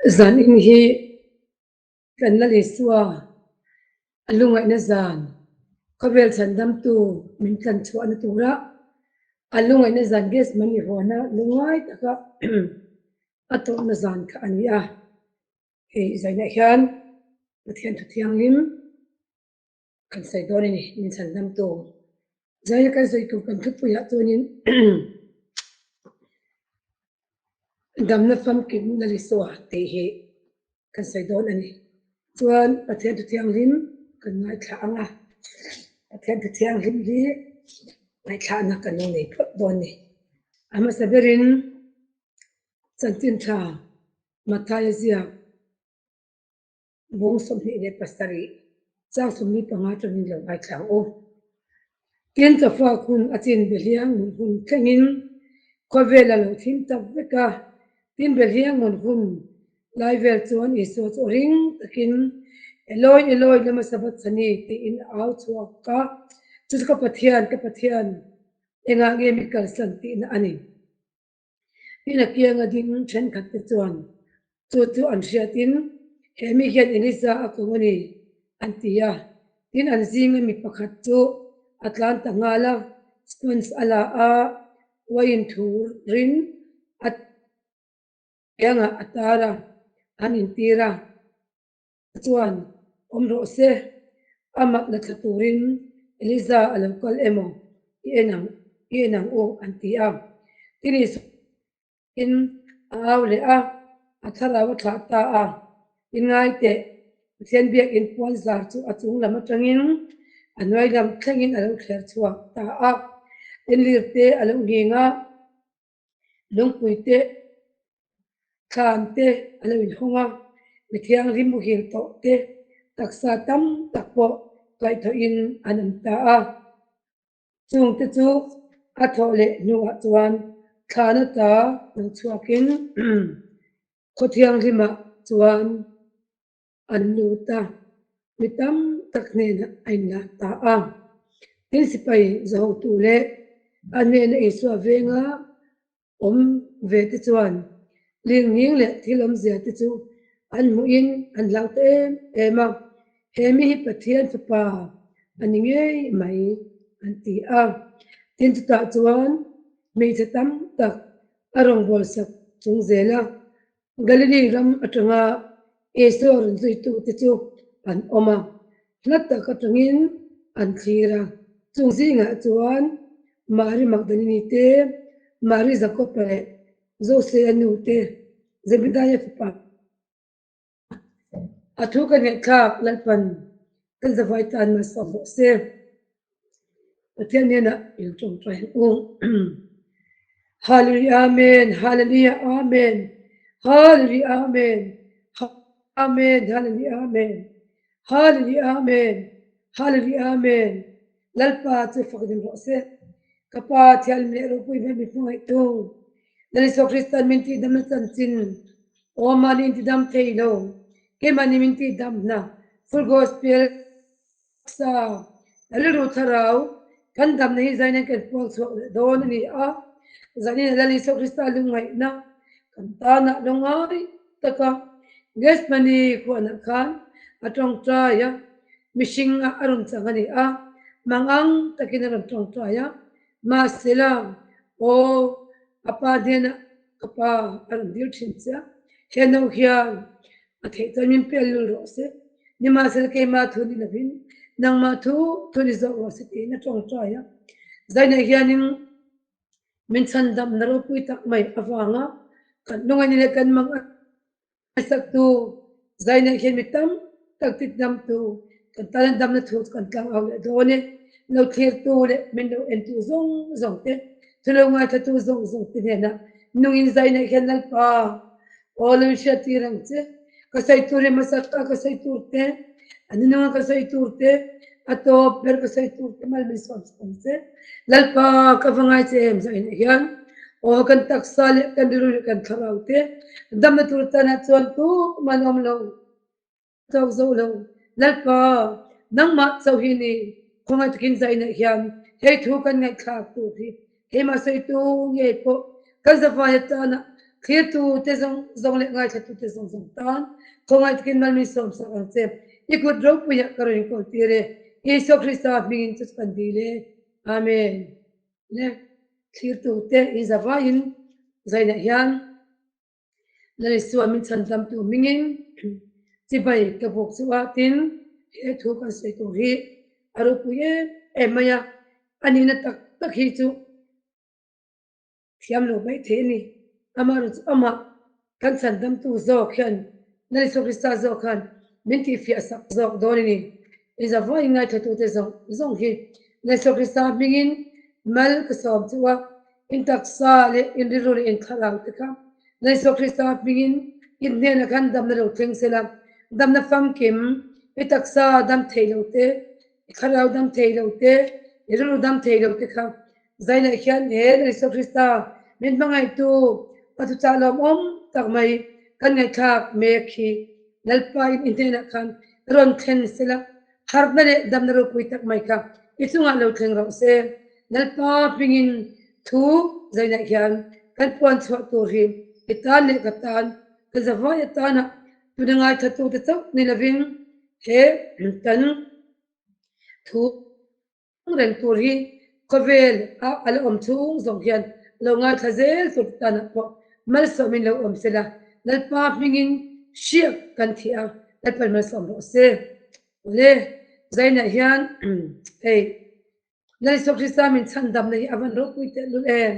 Zan in hi kan Lal Isua a lungaihna zan, khawvel chhandamtu min tlan chhuahna tura a lungaihna zan Gethsemane huana lungngai taka a tawrhna zan kha a ni a. Hei zainah hian Pathian thu thianghlim kan sawi dawn a ni, min chhandamtu. Zaina kan sawi tur kan thupuiah chuanin damna famkim Lal Isua tih hi kan sawi dawn a ni. Chuan Pathian thu thianghlim kan ngaithla ang a, Pathian thu thianghlim hi ngaihthlahna kan lo nei phawt dawn a ni. A hmasa berin chanchin tha Mathaia ziak Bung 27 chang 15 atangin lo ngaithla ang u. Tin chawfak hun a chin Behliang mun hun thlengin khawvel a lo thim tak vek a. Tin Behliang mun hun lai vel chuan Isua chu ring takin, Eloi, Eloi, lama sabachthani? tiin a au chhuak a. Chu chu ka Pathian, ka Pathian, engah nge mi kalsan tihna a ni. Tin a kianga ding thenkhat te chuan chu chu an hriatin, He mi hian Elisa a ko a ni, an ti a. Tin an zinga mi pakhat chu a tlan ta nghal a, sponge a la a, uaiin thurin a kiangah a tar a, an intir a. Chuan awm rawh se, amah la thla turin Eliza a lo kal emaw i en ang i en ang u an ti a. Tin Isuain a au leh a, a thlarau a thlah ta a. In ngai teh, Pathian biakin puan zar chu a chung lam atangin a hnuai lam thlengin a lo thler chhuak ta a. Tin lirte a lo nghing a, lungpui te thlan te a lo inhawng a, mi thianghlim muhil tawh te taksa tam tak pawh kaihthawhin an awm ta a. Chungte chu a thawh leh hnuah chuan thlan ata lo chhuakin khaw thianghlimah chuan an lut a, mi tam tak hnenah a inlah ta a. Tin sipai zahotu leh a hnena Isua venga awm ve te chuan lirnghing leh thil awmzia te chu an hmuhin an hlau ta em em a, He mi hi Pathian fapa a ni ngei mai an ti a. Tin chutah chuan hmeichhe tam tak a rawngbawlsak chung zel a, Galili ram atanga Isua rawn zuitute chu an awm a, hla tak atangin an thlir a. Chung zingah chuan Mari Magdalini te, Mari Jakob-a leh Jose-a nu te, Zebedaia fapa A thu ka ngaihthlak Lalpan kan zavai tan malsawm rawh se. Pathian hnenah in tawngtai ang u. Hallelujah Amen Hallelujah Amen Hallelujah Amen Amen Hallelujah Amen Hallelujah Amen Hallelujah Amen Lalpa chu fak ding rawh se. Ka Pa thianghlim leh ropui hmel min hmangaihtu Lal Isua Kristan min tihdamna chanchin Aw mahni in tidam thei lo, keimahni min tihdamna Full Gospel sa rilru thlarau kan damna hi zain an kan puang chhuak leh dawn a ni a, zanin Lal Isua Krista lungngaihna kan tanah lungngai taka Gethsemane khuanah khan a tawngtai a, mihringa a rawn chang a ni a, mangang takin a rawn tawngtai a, mahsela aw a pa hnenah Ka pa a rawn dil thin che a, he no hian a theih chuan min pel lul rawh se, nimahsela keimah thu ni lovin nangmah thu thu ni zawk rawh se tiin a tawngtai a. Zainah hianin min chhandamna ropui tak mai avanga kan lungaini leh kan mang a. Ngaihsaktu, Zainah hian mi tam tak titnamtu kan tan an damna thu chu kan tlang au leh dawn e. Lo thlirtu leh min lo entu zawng zawng te, thu lo ngaithlatu zawng zawng te hnenah nungin Zainah hian Lalpa aw lo inhriat tir ang che. Ka sawi tur hi hmasa a ka sawi tur te, a nununga ka sawi tur te, a tawp ber ka sawi tur te mal min sawm sak ang che. Lalpa ka va ngai che em Zainah hian. Aw kan taksa leh kan rilru leh kan thlarau te damna tur tanah chuan tumah an awm lo, chau zo lo. Lalpa, nangmah chauh hi ni khawngaih takin zainah hian hei thu kan ngaihthlak tur hi keimah sawitu ngei pawh kan zavai atana. Thlirtute zawng zawng leh ngaithlatute zawng zawng tan khawngaih takin mal min sawmsak ang che. I kut ropuiah ka rawn inkawl tir e. Isua Krista hmingin chu kan dil e. Amen. Le thlirtute inzavaiin zainah hian Lal Isua min chhandamtu hmingin chibai ka buk chu a, tin he thu kan sawi tur hi a ropui em em mai a, a nihna tak tak hi chu thiam lo mai thei a ni. Amaherawhchu amah kan chhandamtu zawk hian Lal Isua Krista zawk khan min tihfiah sak zawk dawn a ni. Inzavaiin ngaithlatute zawng zawng hi Lal Isua Krista hmingin mal ka sawm chu a, In taksa leh in rilru leh in thlarau te kha Lal Isua Krista hmingin in hnenah khan damna lo thleng sela, damna famkim, i taksa dam thei lo te, i thlarau dam thei lo te, i rilru dam thei lo te kha zainah hian he Lal Isua Krista min hmangaihtu a thuchah lawmawm tak mai kan ngaihthlak mek hi Lalpa in i hnenah khan rawn thlen sela, Harhna leh damna ropui tak mai kha i chungah lo thleng rawh se. Lalpa hmingin thu zainah hian kan puan chhuah tur hi i tan leh ka tan, ka zavai atana tuna ngaithlatute chauh ni lovin he kan thu reng tur hi khawvel a a la awm chhung zawng hian lo ngaithla zel tur tanah pawh malsawmin lo awm sela, Lalpa hmingin hriak kan thih a, Lalpa'n malsawm rawh se. Awle, Zainah hian hei Lal Isua Krista min chhandamna hi a van ropui tehlul em?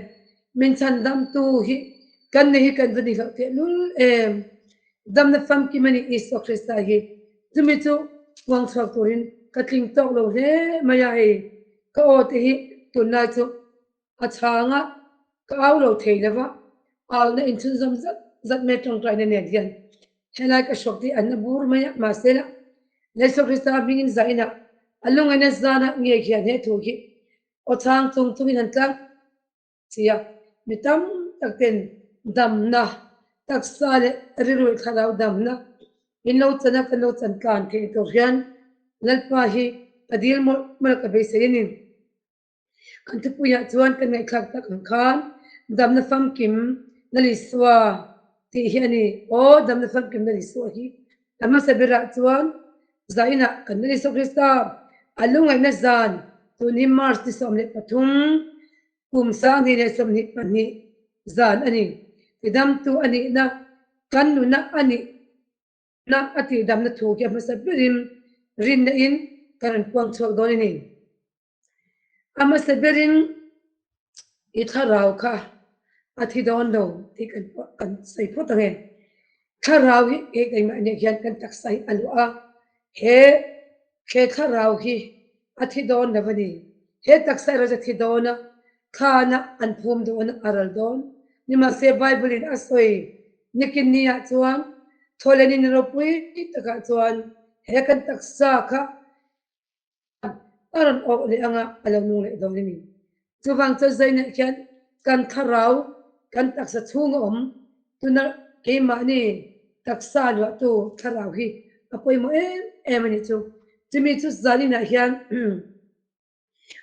Min chhandamtu hi kan nei hi kan va ni hlauh tehlul em? Damna famkim a ni Isua Krista hi. Chumi chu puang chhuak turin ka tling tawk lo hle mai a, hei ka aw te hi tunlai chu a chhang a, ka au lo thei lo va, auna inchhunzawm zat zat mai tawngtaina nen hian helai ka hrawk tih an la bur mai a, mahse la Isua Krista hmingin zainah a lungaina zanah ngei hian he thu hi aw chhang chung chungin han tlang Si a, mi tam tak ten damna, taksa leh rilru thlarau damna in lo chan a, kan lo chan tlan theih tur hian Lalpa hi ka dil mawlh mawlh a ka beisei a ni. Kan thupuiah chuan kan ngaihthlak tak ang khan damna famkim Lal Isua tih hi a ni. Aw damna famkim Lal Isua hi a hmasa berah chuan zainah kan Lal Isua Krista a lungaihna zan tun hi March ni 13 Kum 2022 zan a ni. Tidamtu a nihna, kan nuna a nihna a tihdamna thu hi a hmasa berin rinna in kan rawn puang chhuak dawn a ni. A hmasa berin i thlarau kha a thi dawn lo tih kan kan sawi phawt ang e. Thlarau hi hei keimah nih hian kan taksa hi a luah a, he He thlarau hi a thi dawn lo a ni. He taksa erawh chu a thi dawn a, thlanah an phum dawn a, a ral dawn. Nimahse Bible in a sawi nikin ni ah chuan thawhlen in ropui takah chuan he kan taksa kha a rawn awh leh anga a lo nung leh dawn a ni. Chuvang chuan zainah khian kan thlarau kan taksa chhunga awm tuna keimahni taksa luahtu thlarau hi a pawimawh em em a nih chu. Chumi chu zaninah hian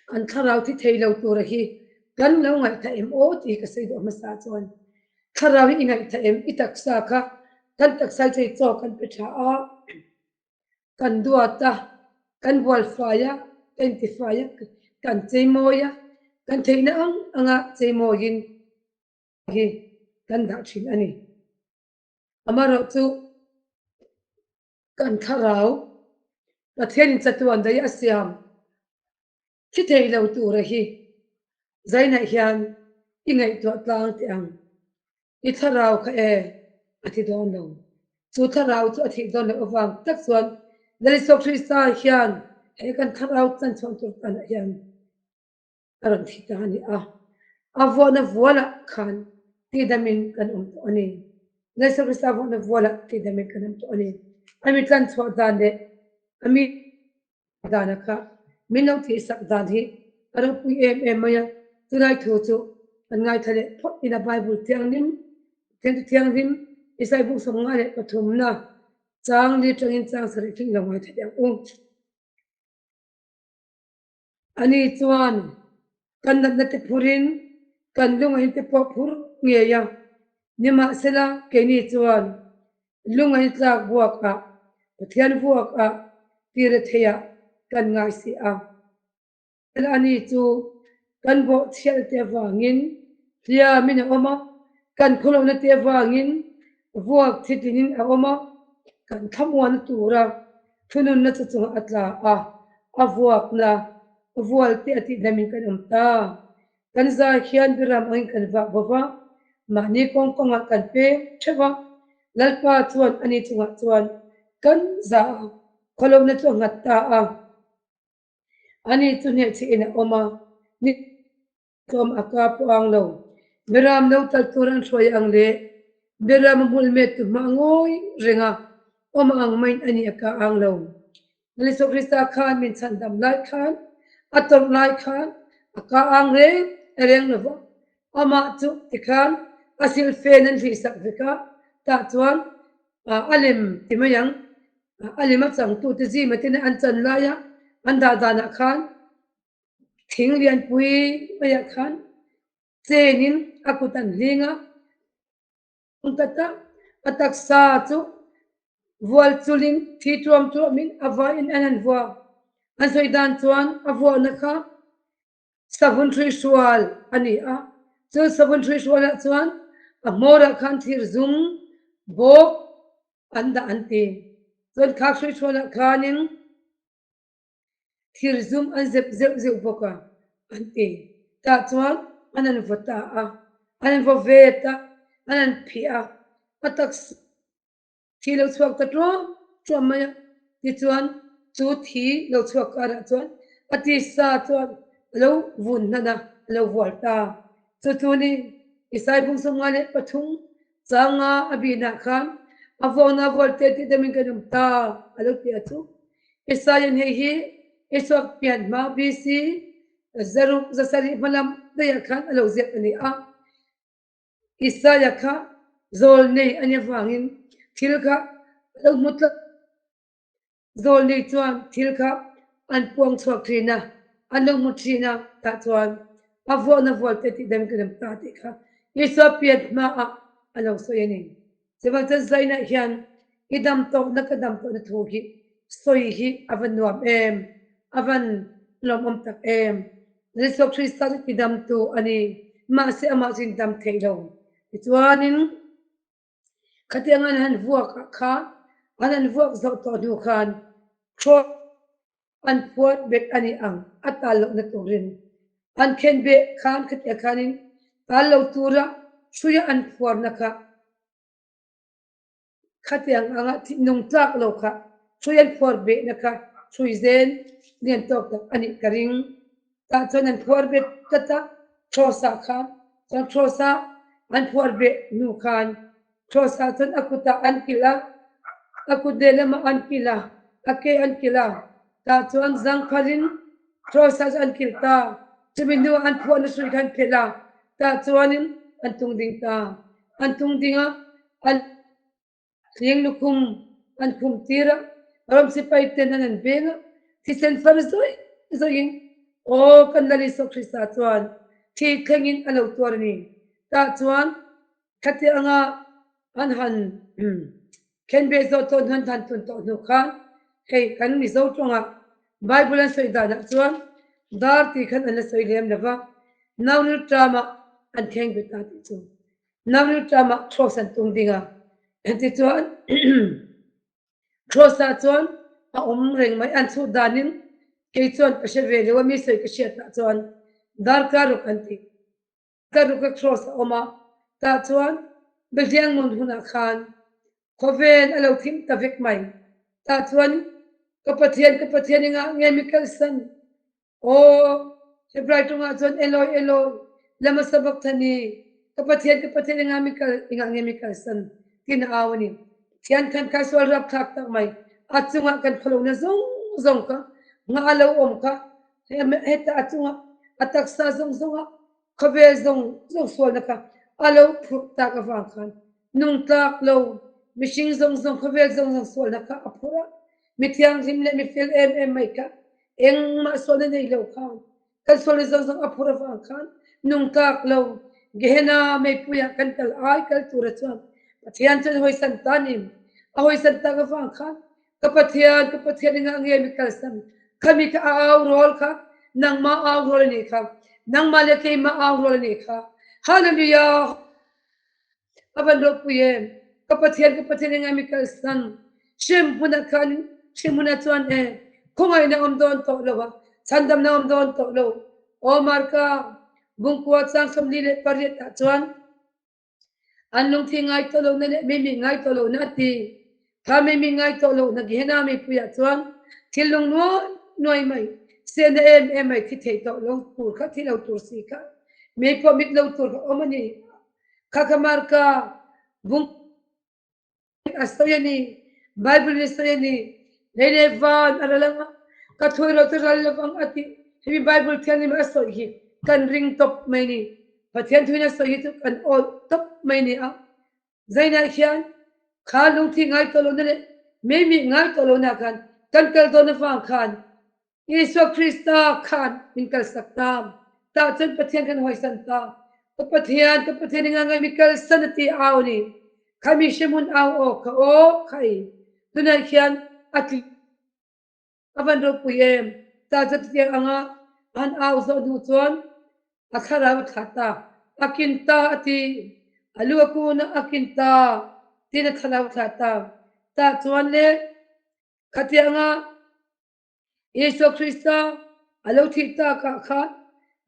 kan thlarau thi thei lo tura hi kan lo ngaihthah em aw tih hi ka sawi duh hmasa chuan thlarau hi i ngaihthah em i taksa kha kan taksa hi chei chaw kan pe tha a. Kan duat a, kan bualfai a, kan intifai a, kan cheimawi a, kan theihna ang anga cheimawiin hi kan dah thin a ni. Amaherawhchu chu kan thlarau Pathianin chatuan daih a siam thi thei lo tura hi zainah hian i ngaihtuah tlang teh ang. I thlarau kha e, a thi dawn lo. Chu thlarau chu a thih dawn loh avang tak chuan Lal Isua Krista hian he kan thlarau chanchhuah tur tanah hian a rawn thi ta a ni a. A vuahna vualah khan tihdamin kan awm tawh a ni. Lal Isua Krista vuahna vualah tihdamin kan awm tawh a ni. A mi tlanchhuah dan leh a mi dana kha min lo tihsak dan hi a ropui em em mai a, chulai thu chu kan ngaithla leh phawt ila Bible thianghlim Pathian thu thianghlim Isai buk 53 na chang li tangin chang sarih thleng ilo ngaithla teh ang u. Ani chuan kan natna te phurin kan lungahin te pawh phur ngei a. Nimahsela, keini chuan lungaih tlak vuakah, Pathian vuakah tire theiah kan ngai si a. Ani chu kan bawhchhiat te avangin hliamin a awm a, kan khawlohna te avangin vuak thitlinin a awm a, kan thlamuanna tura thununna chu chungah a tla a, a vuakna vual te a tihnamin kan awm ta. Kan zai hian biram angin kan vah bo va, mahni kawng kawngah kan peng theuh a, Lalpa chuan ani chungah chuan kan za a, khawlohna chu a nghat ta a. Ani chu hnehchhihin a awm a, ni tlawm a ka pawh ang lo. Beram lo tal tur an hruai ang leh beram a hmul met tu hma ngawi reng a awm ang maiin ani a ka ang lo. Lalisua Krista khan min chhandam lai khan, a tawrh lai khan a ka ang reng reng lo va, amah chu tikhan a silhfen an hlihsak vek a, tah chuan a lem ti mai ang. A lem a changtute zima tena an chan laia an dah danah khan thing lianpui maiah khan chenin a kut an hling a, tlat a, a taksa chu vual chulin thi tuam tuamin a vaiin an han vuak. An sawi dan chuan a vuahna kha Savun hruihrual a ni a, chu savun hruihrualah chuan a hmawrah khan thir zum bawk an dah an ti. Chuan khak hruihrualah khanin thir zum an zep zeuh zeuh bawk a an ti. Tah chuan an han vaw ta a, an han vaw vet a, an han phih a, a taksa. Thi lo chhuak ta ṭuam ṭuam mai a, tichuan chu thi lo chhuak karah chuan a tisa chuan a lo vun hnan a, a lo vual ta. Chu chu ni Isai bung 53 changa a bihnah khan a vuakna vual te tih damin kan awm ta a lo ti a chu. Isaian hei hi Isuak pian hma BC zaruk zasarih hmalam daihah khan a lo ziak a ni a. Isaiah kha zawl nei a nih avangin thil kha a lo hmu tlat. Zawl nei chuan thil kha an puang chhuak thin a, an lo hmu thin a, tah chuan a vuahna vual te tih dam kan awm ta tih kha Isua pian hmaah a lo sawi a ni. Chuvang chuan Zainah hian i dam tawhna ka dam tawhna thu hi sawi hi a va nuam em, a van lawmawm tak em. Isua Krista chu tidamtu a ni, mahse amah chu in dam theih lo. Tichuanin khatiang an han vuak ah kha an han vuak zawh tawh hnu khan Cross an phuar bet a ni ang a tal lohna turin an khen beh khan khatiang khanin tal lo tura hruia an phuarna kha Khatiang anga nung tlak lo kha hrui an phuar behna kha hrui zen lian tawk tak a nih ka ring. Tah chuan an phuar bet tlat a, Cross-ah khan. Chuan Cross-a an phuar beh hnu khan Cross-ah chuan a kutah an kilh a, a kut lehlamah an kilh a, a ke an kilh a. Tah chuan zangkhalin Cross-ah chuan an kilh ta. Chumi hnuah an phuahna hrui kha an phelh a, tah chuanin an tung ding ta. An tung ding a, an thling lukhum an khum tir a, Rom sipai ten an an veng a, thisen far zawih zawih in, Aw, kan Lal Isua Krista chuan thi thleng in a lo tuar a ni. Tah chuan thlate anga an han khenbeh zawh tawh hnu an han tun tawh hnu khan hei kan Mizo tawngah Bible an sawi danah chuan dar tih khan an la sawi lem lo va, Nauril tramah an thleng bet ta tih chu. Nauril tramah Cross an tung ding a, tichuan Cross ah chuan a awm reng mai, an chhut danin kei chuan ka hre ve lo a, mi sawi ka hriatah chuan darkar ruk an ti. Darkar ruka Cross a awm a, tah chuan Behliangmun hunah khan khawvel a lo thim ta vek mai. Tah chuan ka Pathian, ka Pathian engah nge mi kalsan? Aw, Hebrai tawngah chuan Eloi, Eloi, lama sabachthani, ka Pathian, ka Pathian engah mi kal, engah nge mi kalsan? tiin a au a ni. Pathian khan kha sual rapthlak tak mai, a chungah kan khawlohna zawng zawng kha, nghah a lo awm kha, heta a chungah a taksa zawng zawngah khawvel zawng zawng sualna kha a lo phurh tak avang khan nung tlak lo mihring zawng zawng khawvel zawng zawng sualna kha a phurh a, mi thianghlim leh mi fel em em mai kha engmah sualna nei lo khan kan sualna zawng zawng a phurh avang khan nung tlak lo. Gehenna meipuiah kan kal ai kal tura chuan Pathian chuan hawisan ta ni. A hawisan tak avang khan ka Pathian, ka Pathian engah nge mi kalsan? Khami kha a au rawl kha nangmah au rawl a nih kha, nangmah leh keimah au rawl a nih kha. Hallelujah! A van ropui em! Ka Pathian, ka Pathian engah mi kalsan? Hrem hmunah khan, hrem hmunah chuan e, khawngaihna awm dawn tawh lo a, chhandamna awm dawn tawh lo. Aw Marka, Bungkua chang 48 ah chuan an lungthi ngai tawh lohna leh mimi ngai tawh lohna a ti. Kha mimi ngai tawh lohna Gehenna mipuiah chuan thil lung nuai nuai mai, sehna em em mai thi thei tawh lo tur kha, thi lo tur si kha, mei pawh mit lo tur kha awm a ni. Kha kha Marka, Bung. A sawi a ni, Bible in a sawi a ni, Lei leh van a ral ang a, ka thu erawh chu ral lo vang a tih. Hemi Bible thianghlim a sawi hi kan ring tawp mai ni. Pathian thuin a sawi hi chu kan awih tawp mai ni a. Zainah hian kha lungthi ngai tawh lohna leh meimih ngai tawh lohna khan kan kal dawn avang khan Isua Krista khan min kalsak ta. Tah chuan Pathian kan hawisan ta. Ka Pathian, ka Pathian i ngangai mi kalsan a ti au ni. Kha mi hremhmun au aw kha aw kha i. Tunah hian a tli a van ropui em. Tah chuan chutiang anga a han au zawh hnu chuan a thlarau a thlah ta. A kin ta a ti. A lu a kun a, a kin ta tiin a thlarau a thlah ta. Tah chuan le khatianga Isua Krista a lo thih takah khan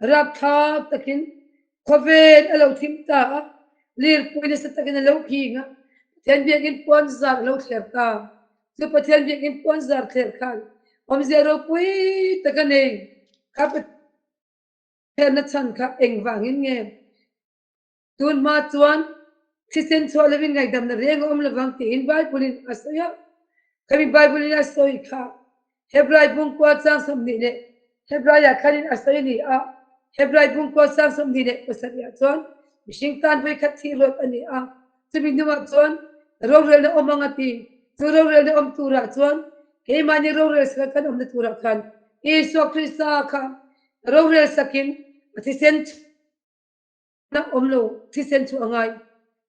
rapthlak takin khawvel a lo thim ta a, lirpui nasa takin a lo khing a, Pathian biakinn puan zar a lo thler ta. Chu Pathian biakinn puan zar thler khan awmzia ropui tak a nei. Kha Pathianna chhan kha engvangin nge? Tun hma chuan thisen chhuah lovin ngaihdamna reng a awm lovang tiin Bible-in a sawi a. Khami Bible-in a sawi kha Hebrai bungkua chang 20 leh Hebraiah khanin a sawi a ni a. Hebrai bungkua chang 27 ah chuan mihring tan vawikhat thih rawt a ni a. Chumi hnuah chuan rorelna awm ang a ti. Chu rorelna awm turah chuan keimahni rorel saka kan awmna turah khan Isua Krista kha rorel sakin a thisen Na awm lo thisen chu a ngai.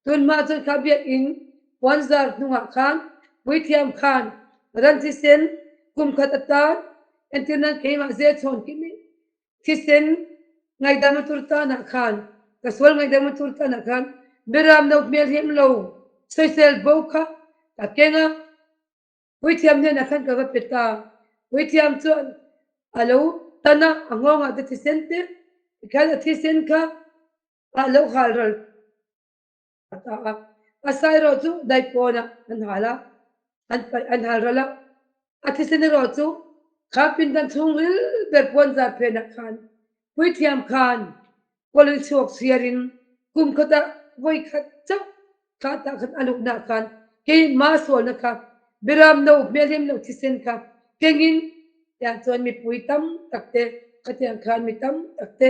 Tunhma chuan kha biakinn puanzar hnungah khan puithiam khan ran thisen kum khat atan entir nan keimah zel chhawn kimi thisen ngaihdam a tur tanah khan ka sual ngaihdam a tur tanah khan beram no hmel him lo sawisel bo kha ka keng a. Puithiam hnenah khan ka va pe ta. Puithiam chuan a lo tan a, a nghawngah te thisen te tikhian a thisen kha a lo hal ral ta a. A sa erawh chu daipawnah an hal a, an paih an hal ral a. A thisen erawh chu kha pindan chhungril ber puanzar phenah khan puithiam khan Kawlin chhuak chhiarin kum khatah vawi khat chauh thla tah khan a luhna khan keimah sualna kha Biram no hmelhem lo thisen kha kengin tiang chuan mipui tam tak te khatiang khan mi tam tak te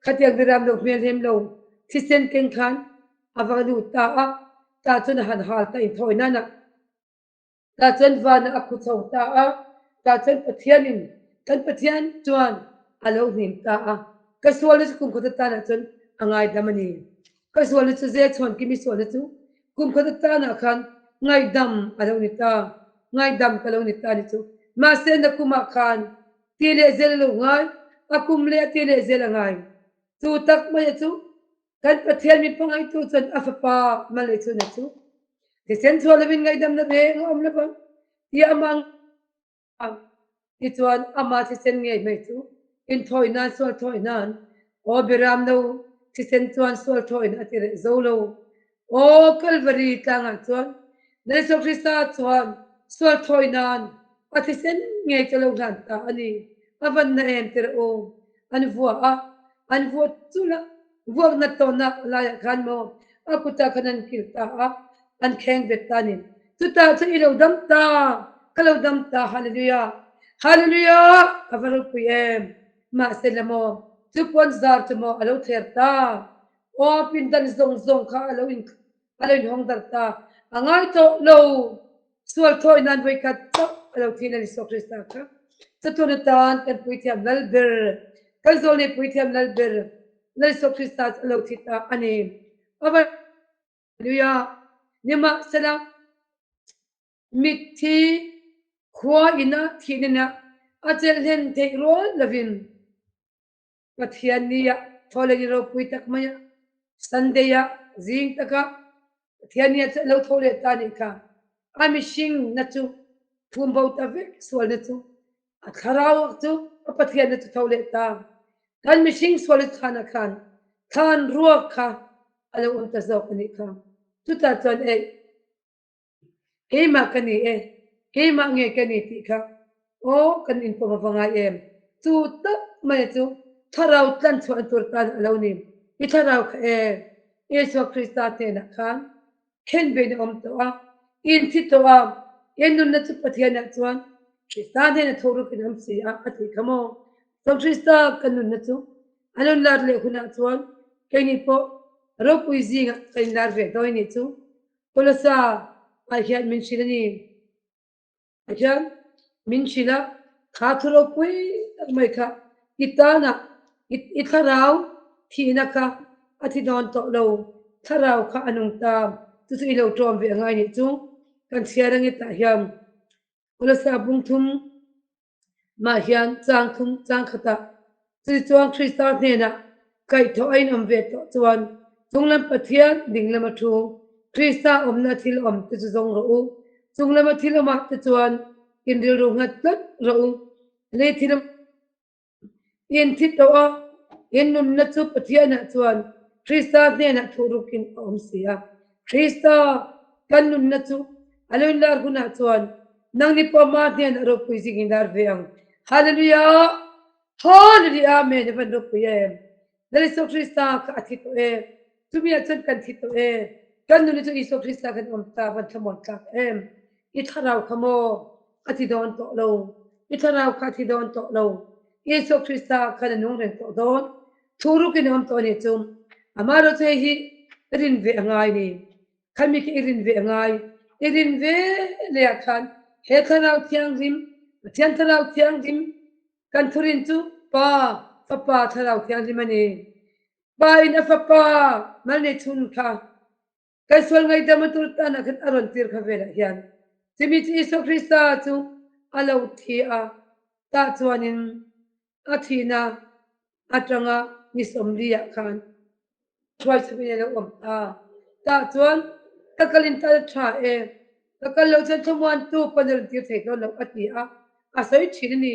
khatiang Biram no hmelhem lo thisen keng khan a va lut ta a, tah chuan a han hal ta inthawi nana. Tah chuan vanah a khu chho ta a, tah chuan Pathianin, kan Pathian chuan a lo hnim ta a. Ka sualna chu kum khat atanah chuan a ngaidam a ni. Ka sualna chu zel chhawn kimi sualna chu kum khat atanah khan ngaihdam a lo ni ta, ngaihdam ka lo ni ta a ni chu. Mahse nakumah khan ti leh zel a lo ngai, a kum leh a ti leh zel a ngai. Chu tak maia chu Kan Pathian mi hmangaihtu chuan a fapa Malechuna chu thisen chhuah lovin ngaihdamna reng a awm lo vang tia amah ang. Tichuan ama thisen ngei mai chu inthawi nan sual thawi nan aw Biram no thisen chuan sual thawina a ti reh zo lo. Aw Kalvari tlangah chuan Lalisua Krista chuan sual thawi nan a thisen ngei chu a lo hlan ta a ni. A van na em tirh u. An vua a, an vua chul a, vuakna tawhna laiah khan maw a kutah khan an kil ta a, an kheng vet ta a ni. Chutah chuan i lo dam ta, ka lo dam ta, Hallelujah! Hallelujah! A va ropui em! Mahse la maw, chu puan zar chu maw a lo thler ta, aw pindan zawng zawng kha a lo in a lo inhawng darh ta, a ngai tawh lo. Sual thawi nan vawikhat chauh a lo thin a ni Isua Krista kha. Chatuan atan kan puithiam lal ber, kan zawlnei puithiam lal ber. Lal Isua Krista chu a lo thi ta a ni. A va lui a, nimahsela mitthi khua ina thih nena a chelh hlen theih rual lovin Pathian ni ah thaw leh ni ropui tak mai ah Sunday ah zing tak ah Pathian ni ah chu a lo tho leh ta nih kha. A mihring na chu thum bo ta vek sual na chu a thlarau ah chu a Pathian na chu tho leh ta. Kan mihring sual hi thlan ah khan thlan ruak kha a lo awm ta zawk a nih kha. Chutah chuan eih Keimah ka ni e, keimah nge ka ni tih kha aw kan inpawm a va ngai em? Chu tak mai chu thlarau tlan chhuahna tur tan a lo ni. I thlarau kha e, Isua Krista hnenah khan khen vein a awm tawh a, i inthi tawh a, i nunna chu Pathianah chuan Krista hnena tho rukin a awm si a, a tih kha maw? Chuan Krista kan nunna chu a lo lar leh hunah chuan keini pawh ropui zingah kan inlar ve dawn a nih chu. Kolosa ah hian min hrilh a ni. Ah hian min hrilh a, kha thu ropui tak mai kha i tanah i thlarau thihna kha a thi dawn tawh lo, thlarau kha a nung ta, chu chu i lo ṭawm ve a ngai nih chu kan chhiar ange tah hian Kolosa bung thum Mah hian chang thum chang khatah chutichuan Krista hnenah kaihthawh a inawm ve tawh chuan chunglam Pathian dinglama thu Krista awmna thil awm te chu zawng rawh u. Chunglama thil awmah te chuan in rilru nghat tlat rawh u. Lei thil awm in thi tawh a, in nunna chu Pathianah chuan Krista hnenah thuhrukin a awm si a. Krista kan nunna chu a lo inlar hunah chuan nangni pawh ama hnenah ropui zing inlar ve ang. Hallelujah! Hallelujah! Amen! A van ropui em! Lal Isua Krista kha a thi tawh e. Chumi ah chuan kan thi tawh e. Kan nunna chu Isua Krista khan awm ta van thlamuan tlak em! I thlarau kha maw a thi dawn tawh lo. I thlarau kha a thi dawn tawh lo. Isua Krista khan a nung reng tawh dawn. Thu rukin a awm tawh a nih chu. Amaherawhchu hei hi i rin ve a ngai ni. Khami khi i rin ve a ngai. I rin ve leh ah khan he Thlarau Thianghlim, Pathian Thlarau Thianghlim kan thurin chu Pa, Fapa, Thlarau Thianghlim a ni. Pa in a Fapa mal nei chhun kha kan sual ngaihdam a tur tanah khan a rawn tir kha velah hian chumi chu Isua Krista chu a lo thi a, tah chuanin A thihna atanga ni sawmliah khan hruai chhukin a lo awm ta. Tah chuan, Ka kalin tal tha e, ka kal loh chuan thlamuantu pawn a rawn tir thei dawn lo a ti a, a sawi thin a ni.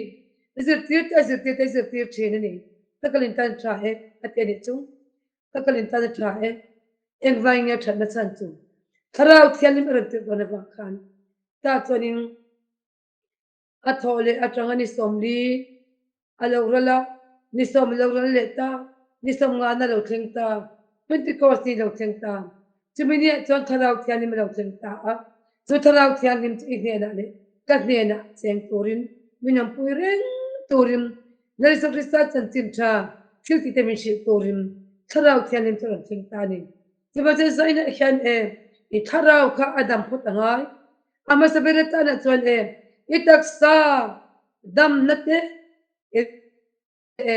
Zirtir te a zirtir te a zirtir thin a ni. Ka kalin tal tha e a ti a nih chu. Ka kalin tal tha e, engvai nge thatna chhan chu Thlarau Thianghlim a rawn tirh dawn avang khan tah chuanin A thawh leh atanga ni 40 a lo ral a, ni 10 a lo ral leh ta, ni 50 a lo thleng ta, Pentecost ni a lo thleng ta. Chumi niah chuan Thlarau Thianghlim a lo thleng ta a, chu Thlarau Thianghlim chu i hnenah leh ka hnenah cheng turin, min awmpui reng turin, Lal Isua Krista chanchin tha thil tihte min hrilh turin Thlarau Thianghlim chu a rawn thleng ta a ni. Chuvangchuan Zainah hian e, i thlarau kha a dam phawt a ngai. A hmasa ber atanah chuan e, i taksa damna te i e,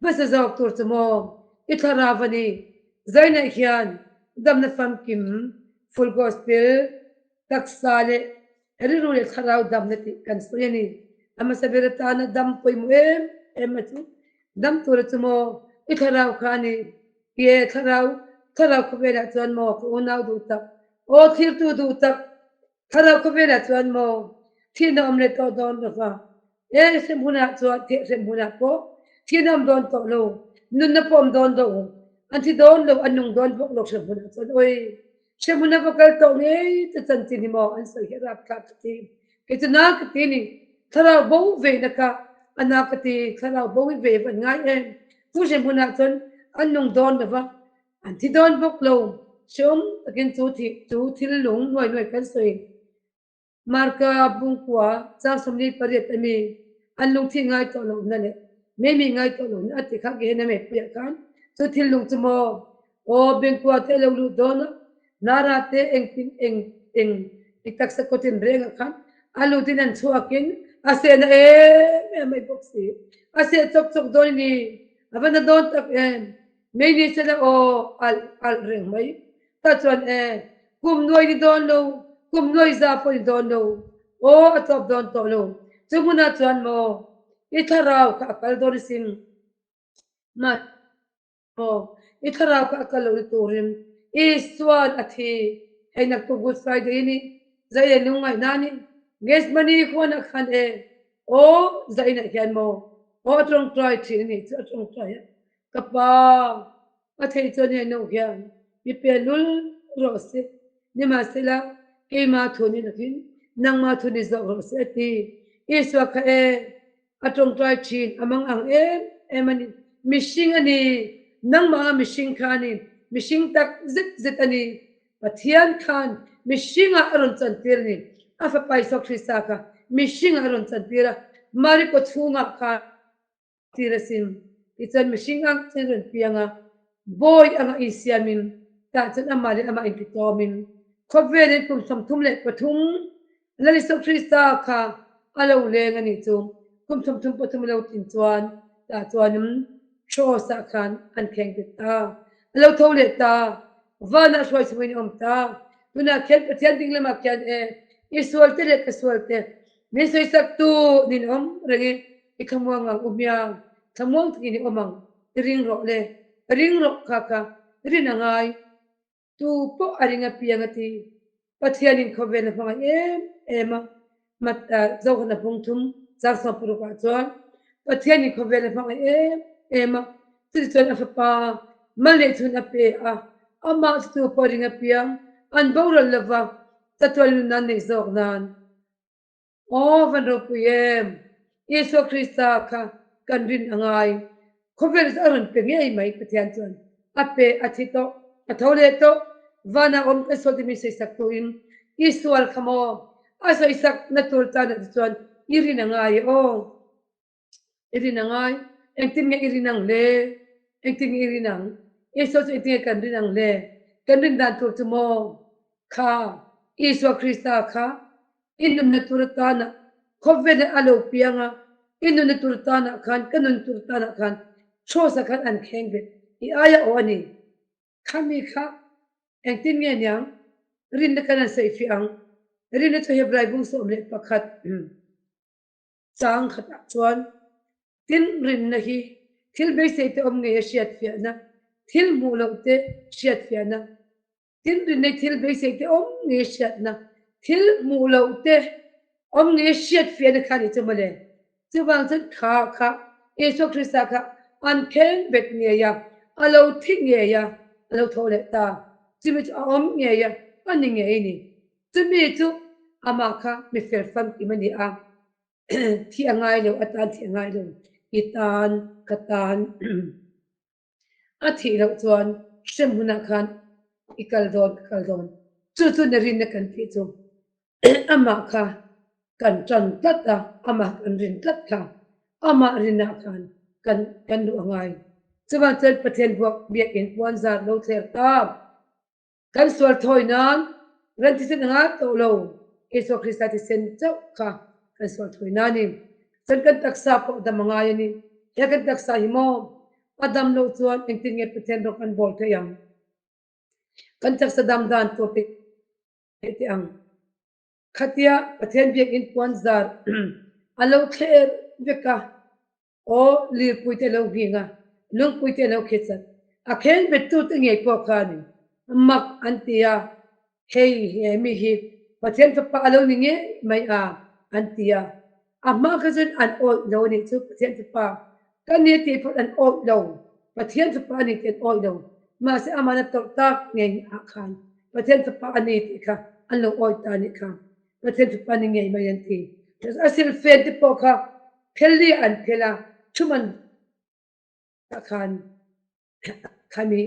hmasa zawk tur chu maw i thlarau a ni. Zainah hian damna famkim, full gospel, taksa leh rilru leh thlarau damna tih kan sawi a ni. A hmasa ber atana dam pawimawh em em a chu dam tura chu maw i thlarau kha a ni. Ye thlarau, thlarau khawvelah chuan maw ka unau duh tak, aw thirtu duh tak, thlarau khawvelah chuan maw thihna awm leh tawh dawn lo va, e hrem hunah chuan theh hrem hunah pawh thihna awm dawn tawh lo, nunna pawh awm dawn lo, an thi dawn lo, an nung dawn bawk lo hrem hunah chuan awi hrem huna va kal tawh ngei te chanchin hi maw an sawi hi a rapthlak ka ti, kei chu na ka ti ni, thlarau bo ve na kha a na ka ti, thlarau bo hi ve van ngai em. Chu hrem hunah chuan an nung dawn lo va, an thi dawn bawk lo. Hrehawm takin chu thih chu thil lung nuai nuai kan sawi. Marka Bungkua chang 48 a mi an lungthih ngai tawh lohna leh meimi ngai tawh lohna a ti kha Gehenna meipuiah khan chu thil lung chu maw aw Bengkua te a lo luh dawn a, Nara te engtin eng eng i taksa kawtin rengah khan a lutin an chhuakin a sehna em em mai bawk si. A seh chawk chawk dawn i ni, a va na dawn tak em! Mei ni sela aw alh alh reng mai. Tah chuan e, kum nuai ni dawn lo, kum nuai za pawh ni dawn lo, aw a tawp dawn tawh lo. Chu hmunah chuan maw i thlarau kha a kal dawn asin. Mahse maw i thlarau kha a kal loh na turin Isua'n a thi. Hei naktuk Good Friday a ni, zai leh lungngaihna a ni. Gethsemane huanah khan e, aw zainah hian maw aw a tawngtai thin a nih chu a tawngtai a. Ka pa, a theih chuan hei no hian mi pe lul rawh se, nimahsela keimah thu ni loin nangmah thu ni zawk rawh se a ti. Isua kha e, a tawngtai thin a mang ang em em a ni. Mihring a ni, nangmah anga mihring kha a ni, mihring tak zet zet a ni. Pathian khan mihringah a rawn chantir a ni. A fapa Isua Krista kha mihringah a rawn chantir a, Mari kawchhungah khan. Tir asin. Tichuan mihring ang chuan rawn piang a, bawi anga insiamin tah chuan amah leh amah intitawmin khawvelin kum 33 Lal Isua Krista kha a lo leng a nih chu. Kum 33 a lo tlin chuan tah chuanin Cross ah khan an kheng bet ta. A lo tho leh ta. Vanah hruai chungin a awm ta. Tunah khian Pathian ding lamah khian e, i sualte leh ka sualte min sawisaktu nin awm reng i, I thlamuang ang u hmiang, thlamuang takin i awm ang, i ring rawh le, ring rawh kha kha rin a ngai, tu pawh a ring apiang a ti. Pathianin khawvel a hmangaih em em a, mat Zohana bung thum chang 60 ah chuan Pathianin khawvel a hmangaih em em a, chutichuan a fapa mal leh chhun a pe a, amah chu tu pawh a ring apiang an boral lova chatuan nun an neih zawk nan. Aw van ropui em! Isua Krista kha kan rin a ngai. Khawvel chu a rawn pe ngei mai Pathian chuan a pe, a thi tawh, a tho leh tawh. Vanah awm kan sawi timi sawisak tuin i sual kha maw? A sawisak na tur tanah te chuan i rin a ngai e aw. I rin a ngai. Engtin nge i rin ang le? Engtin nge i rin ang? Isua chu engtin nge kan rin ang le? Kan rin dan tur chu maw? Kha, Isua Krista kha i nunna tur atana khawvelah a lo piang a, i nunna tur atanah khan, ka nun tur atanah khan Cross-ah khan an kheng bet. I aia aw a ni. Khami kha engtin nge niang? Rinna kan han sawifiah ang. Rinna chu Hebrai bung 11. Chang khatah chuan tin rinna hi thil beisei te awm ngei a hriatfiahna, thil hmuh loh te hriatfiahna, tin rinna hi thil beisei te awm ngei a hriatna, thil hmuh loh te awm ngei a hriatfiahna kha a nih chu mawle. Chuvang chuan kha kha Isua Krista kha an kheng bet ngei a, a lo thi ngei a, a lo tho leh ta. Chumi chu a awm ngei a, a ni ngei a ni. Chumi chu amah kha mi fel famkim a ni a, thi a ngai lo, a tan thi a ngai lo, i tan, ka tan a thih loh chuan hrem hunah khan i kal dawn, ka kal dawn. Chu chu na rinna kan tih chu amah kha kan tan tlat a, amah kan rin tlat kha, amah rinah khan kan kan luh a ngai. Chuvang chuan Pathian buak biakinn puan zar lo thler ta. Kan sual thawi nan ran thisen a ngai tawh lo, Isua Krista thisen chauh kha kan sual thawi nan a ni. Chuan kan taksa pawh dam a ngai a ni. He kan taksa hi maw a dam loh chuan engtin nge Pathian rawng kan bawl theih ang? Kan taksa dam dan tur te teh ang. Khatia Pathian biakinn puan zar a lo thler vek a. Aw, lirpui te lo nghing a, lungpui te lo khi chat. A kheng bettute ngei pawh khanin mak an ti a, Hei he mi hi Pathian Fapa a lo ni ngei mai a, an ti a. A hma kha chuan an awih lo a nih chu, Pathian Fapa ka ni tih phawt an awih lo, Pathian Fapa a ni tih an awih lo. Mahse amahna tawrh tak ngei ah khan Pathian Fapa a ni tih kha an lo awih ta a nih kha. Pathian Fapa ni ngei mai an ti. A silfen te pawh kha phel li an phel a, thum an ah khan khami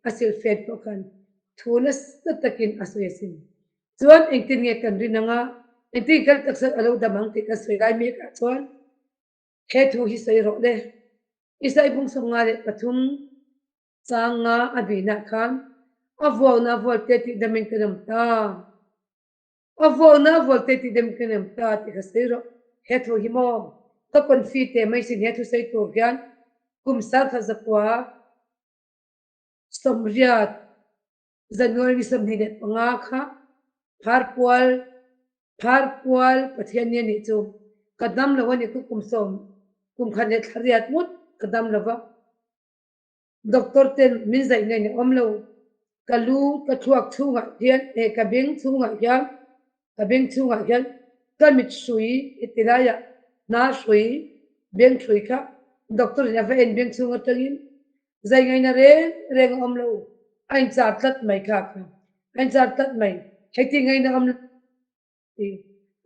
a silfen pawh khan thu nasa takin a sawi asin. Chuan engtin nge kan rin anga, engtin nge kan taksa a lo dam ang tih kan sawi lai mek ah chuan he thu hi sawi rawh le. Isai bung 53 chang nga a binah khan a vuakna vualte tih damin kan awm ta. A vuakna a vual te tih dem ka nem ta tih ka sawi rawh. He thu hi maw ka confi teh mai sin he thu sawi tur hian kum 1100. Sawmriat January ni 25 kha Pharpual Pharpual Pathian ni a nih chu ka dam lo a ni ku kum sawm kum khat leh thla riat ngawt ka dam lo va. Doctor ten min zaih ngaih na awm lo. Ka lu ka thluak chhungah hian eh ka beng chhungah hian ka beng chhungah hian ka mit hrui heti laiah hna hrui beng hrui kha doctor in a va en beng chhung atangin zai ngaihna reng reng a awm lo. A inchar tlat mai kha kha a inchar tlat mai heti ngaihna awm lo.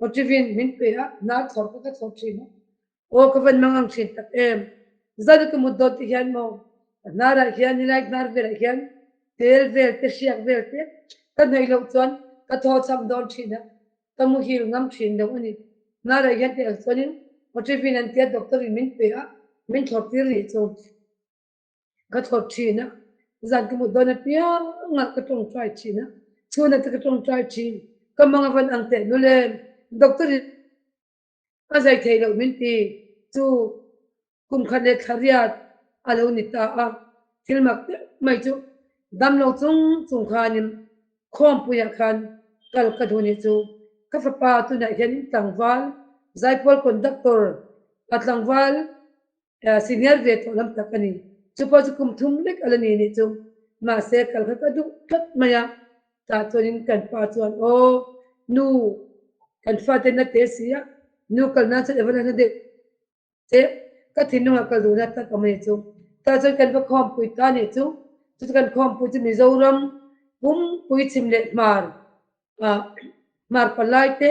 Otrivin min pe a, hna thlawr kha ka thlawr thin a. Aw ka van mang ang thin tak em. Zan ka mut dawn te hian maw ka hnarah hian nilai hnar velah hian tel vel te hriak vel te ka hnaih loh chuan ka thaw cham dawn thin a, ka muhil ngam thin lo a ni. Hnarah hian teh ang chuanin Otrivin an tia doctor in min pe a, min thlawr tir rih chu. Ka thawt thin a, zan ka mut dawn apiangah ka tawngtai thin a, chhunah te ka tawngtai thin, ka mang a van ang teh lul em, doctor in a zai thei loh min ti chu kum khat leh thla riat a lo ni ta a, thil mak deuh mai chu damlo chung chung khanin khawmpuiah khan kal ka duh nih chu ka fapa tunah hianin tlangval zaipawl conductor a tlangval Senior ve tawh lam tak a ni. Chu pawh chu kum thum lek a la ni nih chu. Mahse, kal kha ka duh tlat mai a. Tah chuanin kan pa chuan, Aw, nu, kan fate na te si a, nu kal nan chuan Evan a hla deuh che, ka thinlungah kal duhna tak awm a ni chu. Tah chuan kan va khawmpui ta nih chu. Chu chu kan khawmpui chu Mizoram pumpui chhim leh hmar Hmar palai te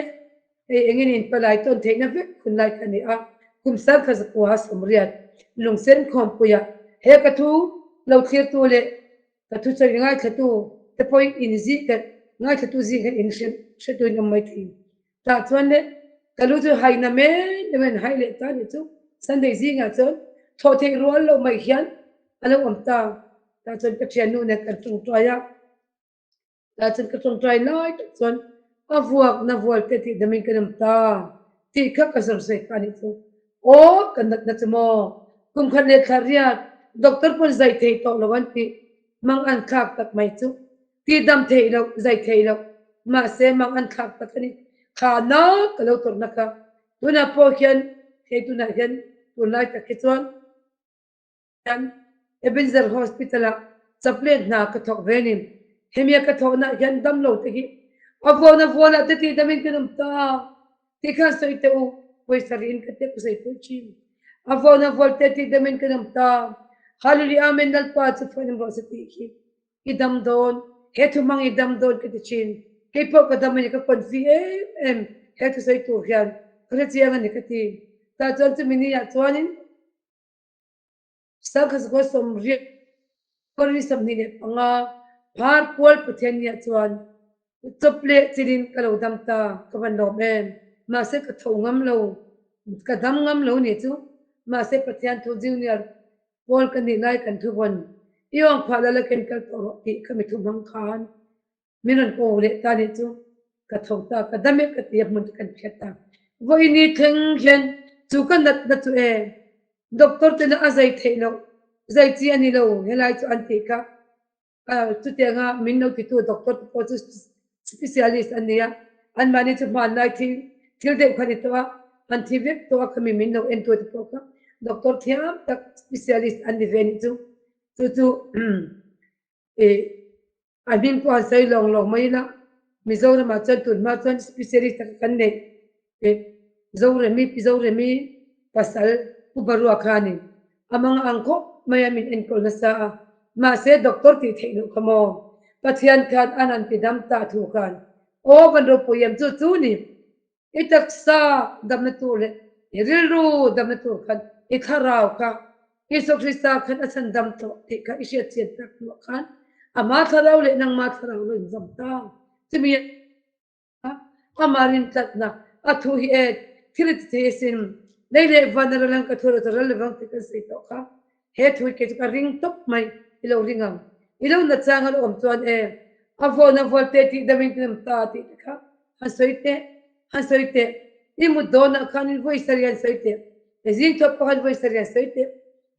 hei engin in palai tawn theihna vek hun lai kha a ni a, kum sangkhat zakua 80 lungsen khawmpuiah he ka thu lo thlirtu leh ka thu chawi ngaithlatu te pawhin in zih ka ngaithlatu zing khan in hretu in awm mai thei. Tah chuan le ka lu chu haina men deuhin an hai leh ta nih chu Sunday zingah chuan thawh theih rual loh mai hian a lo awm ta. Tah chuan ka thiannu nen kan tawngtai a. Tah chuan ka tawngtai lai tak chuan a vuakna vual te tih damin ka nem ta tih kha ka zawr sawi kha a nih chu. Aw ka natna chu maw kum khat leh thla riat doctor pawn zai thei tawh lo an tih mang an thlak tak mai chu tih dam theih loh zai theih loh mahse mang an thlak tak a ni. Thla na ka lo tawrhna kha tunah pawh hian hei tunah hian tunlai tak hi chuan Hian Ebenezer Hospital ah chaplain hna ka thawk ve ni. Hemi a ka thawhna ah hian damlo te hi a vawn a vual ah te tih damin kan awm ta tih khan sawi teh u, pawisa rihin ka tia ka sawi pui thin. A vawn a vual te tih damin kan awm ta. Hallelujah Amen Lalpa chu phuahin rawh se tih hi i dam dawn, he thu hmang i dam dawn ka ti thin. Kei pawh ka dam a ni, ka confi em em he thusawi tur hian ka hrechiang a ni ka ti. Tah chuan chumi ni ah chuanin Sangkhat 80 February 25 Phar Pual Pathianniah chuan chawp leh chilin ka lo dam ta, ka van lawm em. Mahse ka tho ngam lo, ka dam ngam lo nih chu. Mahse Pathian thu Junior Paul ka nih lai kan thu vawn i awng phah lala ken kal tawh rawh tih kha mi thu hmang khan Min rawn ko leh ta nih chu ka tho ta, ka dam e ka ti a hmun chu kan hriat ta. Vawiini thleng hian chu ka natna chu e doctor tena a zai theih loh, zai chi a ni lo helai chu an tih kha. Chutianga min lo titu doctor te pawh chu specialist an ni a, anmahni chu hmanlai thil thil deuh kha a ni tawh a, an thi vek tawh a khami min lo entu te pawh kha doctor thiam tak specialist an ni ve nih chu. Chu chu ih A hming pawh an sawi lawng lawng mai ila, Mizoramah chuan tun hma chuan specialist taka kan neih eh Zoremi Pi Zoremi pasal Pu Barua kha a ni. A mang ang khawp mai a min enkawl nasa a, mahse doctor tih theih loh kha maw? Pathian khan an han ti dam ta thu khan aw van ropui em chu chu ni. I taksa damna tur leh i rilru damna tur khan i thlarau kha Isua Krista khan a chhan dam tawh tih kha i hriat chian tak hnuah khan ama thlarau leh nangma thlarau lo inzawm ta. Chumi a ama rintlatna a thu hi e thil i ti thei asin. Lei leh van a ral ang ka thu rawh chu ral lovang tih kan sawi tawh kha. He thu hi kei chu ka ring tawp mai i lo ring ang. I lo na chang a lo awm chuan e a vawn a vual te tih dam in ka nem ta tih te kha Han sawi teh, han sawi teh, i mut dawnah khanin vawi sarih han sawi teh, i zing thawk pawh khan vawi sarih han sawi teh.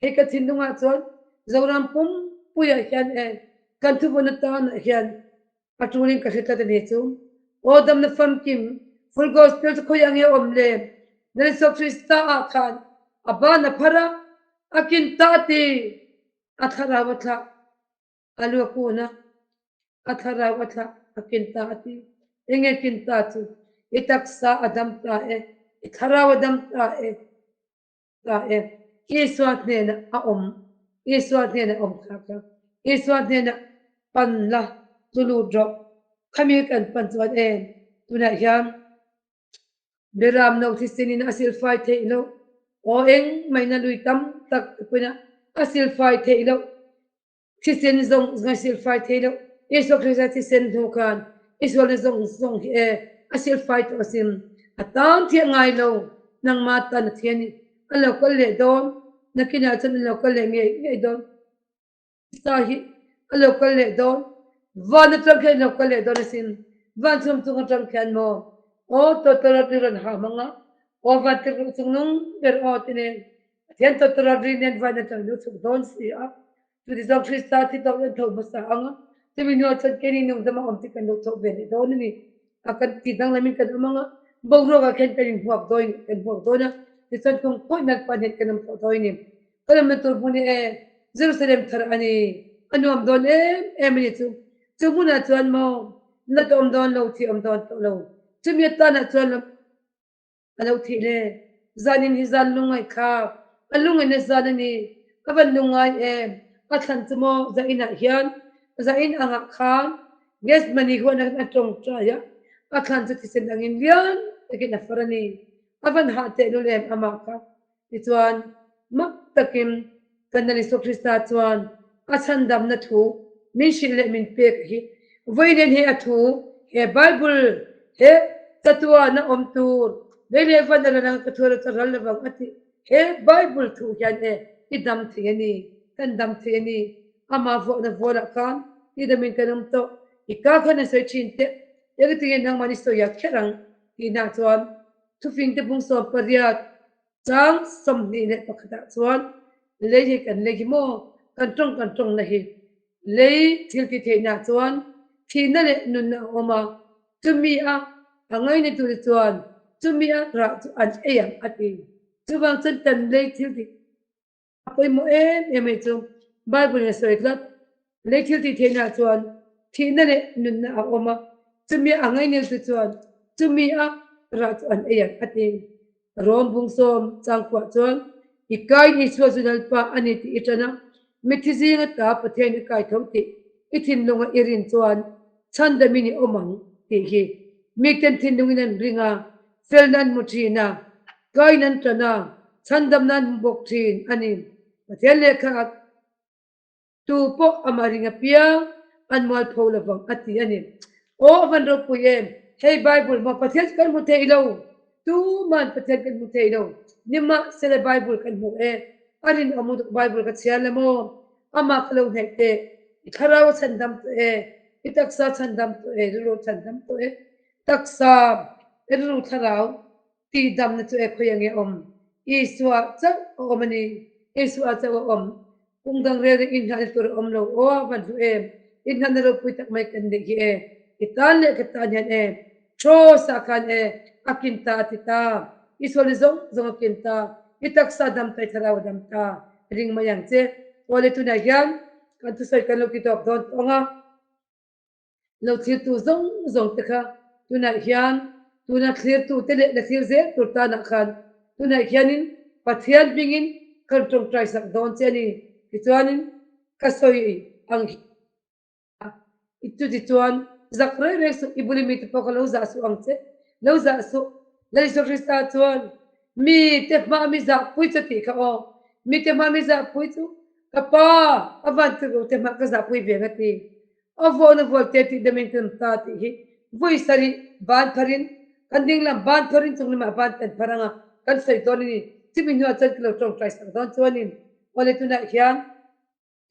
Hei ka thinlungah chuan Zoram pumpuiah hian e. Kan thuvawn atanah hian a tulin ka hre tlat a ni chu. Aw damna famkim, full gospel chu khawiah nge a awm le? Lal Isua Krista ah khan a ban a phar a, a kin ta a ti, a thlarau a thlah, a lu a kun a, a thlarau a thlah, a kin ta a ti. Enge kin ta chu? I taksa a dam ta e, i thlarau a dam ta e. Ta e. Isua hnenah a awm. Isua hnenah awm kha kha. Isua hnenah pan la chu lut rawh. Khami kan pan chuan e, tunah hian Beram no thisen in a silfai theih loh. Aw engmahina lui tam tak te pawhin a silfai theih loh. Thisen zawng zawng a silfai thei loh. Isua Krista thisen hnu khan i sualna zawng zawng hi e a silfai tawh asin. A tan thiah ngai lo. Nangmah tan a thi a ni. A lo kal leh dawn. Nakinah chuan a lo kal leh ngei ngei dawn. Krista hi a lo kal leh dawn. Van atang khian a lo kal leh dawn asin. Van chhum chung atang khian maw? Aw tawtawrawt ri rawn ha hmang a. Aw van tirhluh chungnung ber aw ti nen. Pathian tawtawrawt ri nen van atang lo chhuk dawn si a. Chuti zawng Krista thi tawk in an tho hmasa ang a, chumi hnuah chuan keini nungdama awm te kan lo tho ve leh dawn a ni. A kan ti danglamin kan awm ang a, boruakah khian kan inhmuak dawn kan hmuak dawn a, tichuan kum khawi nalpa hnen kan awm tawh dawn a ni. Kan awmna tur hmun hi e Jerusalem thar a ni, a nuam dawn em em a ni chu. Chu hmunah chuan maw nat a awm dawn lo, thi a awm dawn tawh lo. Chumi atanah chuan lawm. A lo thih le. Zanin hi zan lungngaih thlak. A lungaihna zan a ni. Ka van lungngai em? A thlan chu maw zainah hian zain angah khan Gethsemane huan a tawngtai a, a thlan chu thisen angin lian takin a far a ni. A van hah tehlul em amah kha. Tichuan, mak takin kan Lal Isua Krista chuan a chhandamna thu min hrilh leh min pek hi vawiin he a thu, he Bible, he chatuana awm tur, lei leh van a ral anga ka thu erawh chu a ral lovang a tih he Bible thu hian e i dam thei a ni, kan dam thei a ni. Amah vuahna vualah khan i damin kan awm tawh, i ka khan an sawi thin teh, engtinge nangmahni sawi a kher ang tihna chuan Thufingte bung 18 chang 21 ah chuan lei hi kan lei hi maw kan tawng kan tawngna hi lei thil ti theihna chuan thihna leh nunna a awm a, chumi a a ngaina tute chuan chumi a rah chu an ei ang a ti. Chuvang chuan kan lei thil ti. A pawimawh em em mai chu Bible in a sawi tlat, Lei thil tih theihna chuan thihna leh nunna a awm a, chumi a ngaineltu chuan chumi a rah chu an ei ang a ti. Rom bungsawm changkuah chuan i kain Isua chu Lalpa a ni tih i ṭan a, mitthi zinga ta Pathian i kai tho tih i thinlunga i rin chuan chhandamin i awm ang tih hi miten thinlungin an ring a, felna an hmu ṭhin a, kain an ṭan a, chhandamna an hmu bawk ṭhin a ni. Pathian lehkha a tu pawh amah ring apiang an mualpho lovang a ti a ni. Aw a van ropui em! Hei Bible maw Pathian chu kan hmu thei lo, tuman Pathian kan hmu thei lo, nimahsela Bible kan hmu e, a rinawm lutuk Bible ka chhiar la maw? Amah ka lo hnaih teh, i thlarau a chhandam tawh e, i taksa chhandam tawh e, rilru chhandam tawh e, taksa, rilru thlarau Tihdamna chu e khawi ange awm? Isua chauh a awm a ni. Isua chauh a awm. Kung dang rel reng inhnahna tur a awm lo. Aw a van hlu em! Inhnahna ropui tak mai kan neih hi e. I tan leh ka tan hian e. Cross ah khan e a kin ta a ti ta. I sualna zawng zawng a kin ta. I taksa dam ta, i thlarau a dam ta. Ring mai ang che. Aw le tunah hian kan thusawi kan lo ti tawp dawn tawh ang a. Lo thlirtu zawng zawng te kha tunah hian tuna thlirtu te leh la thlir zel tur tanah khan tunah hianin Pathian hmingin kan tawngtai sak dawn che a ni. Tichuanin ka sawi ang hi i chutichuan zak reng reng suh i bula mite pawh kha lo zah suh ang che, lo zah suh. Lal Isua Krista chuan mite hmaa mi zahpui chu tih kha aw, mite hmaa mi zahpui chu ka Pa a van tirh te hmaa ka zahpui ve ang a ti. A vuahna vual te tih damin kan ta tih hi vawi sarih ban pharin kan dinglam ban pharin chung lamah ban kan phar anga kan sawi dawn a ni. Chumi hnuah chuan ka lo tawngtai sak dawn chuanin awle tunah hian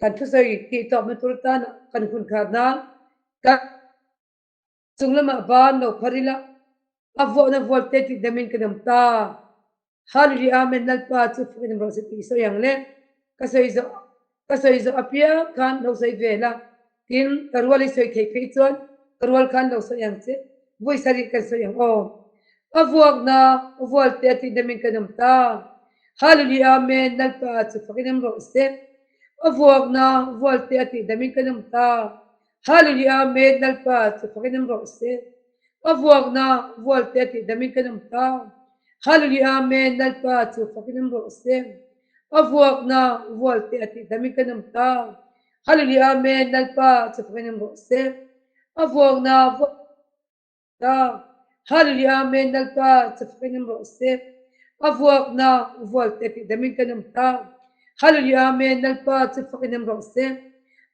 kan thusawi tih tawpna tur atana kan hun khar nan kan chung lamah ban lo phar ila a vuahna vual te tih damin kan awm ta. Hallelujah Amen Lalpa chu fakin rawh se tih sawi ang le. Ka sawi zawh ka sawi zawh apiang khan lo sawi ve la. Tin, ka rual i sawi theih phei chuan ka rual khan lo sawi ang che, vawi sarih kan sawi ang aw. A vuakna vualte a tih damin kan awm ta. Hallelujah Amen Lalpa chu fakin awm rawh se. A vuakna vualte a tih damin kan awm ta. Hallelujah Amen Lalpa chu fakin awm rawh se. A vuakna vualte a tih damin kan awm ta. Hallelujah Amen Lalpa chu fakin awm rawh se. A vuakna vualte a tih damin kan awm ta. Hallelujah Amen Lalpa chu fakin awm rawh se. A vuakna vualte Ta. Hallelujah Amen Lalpa chu fakin awm rawh se. A vuakna vualte tih damin kan awm ta. Hallelujah Amen Lalpa chu fakin awm rawh se.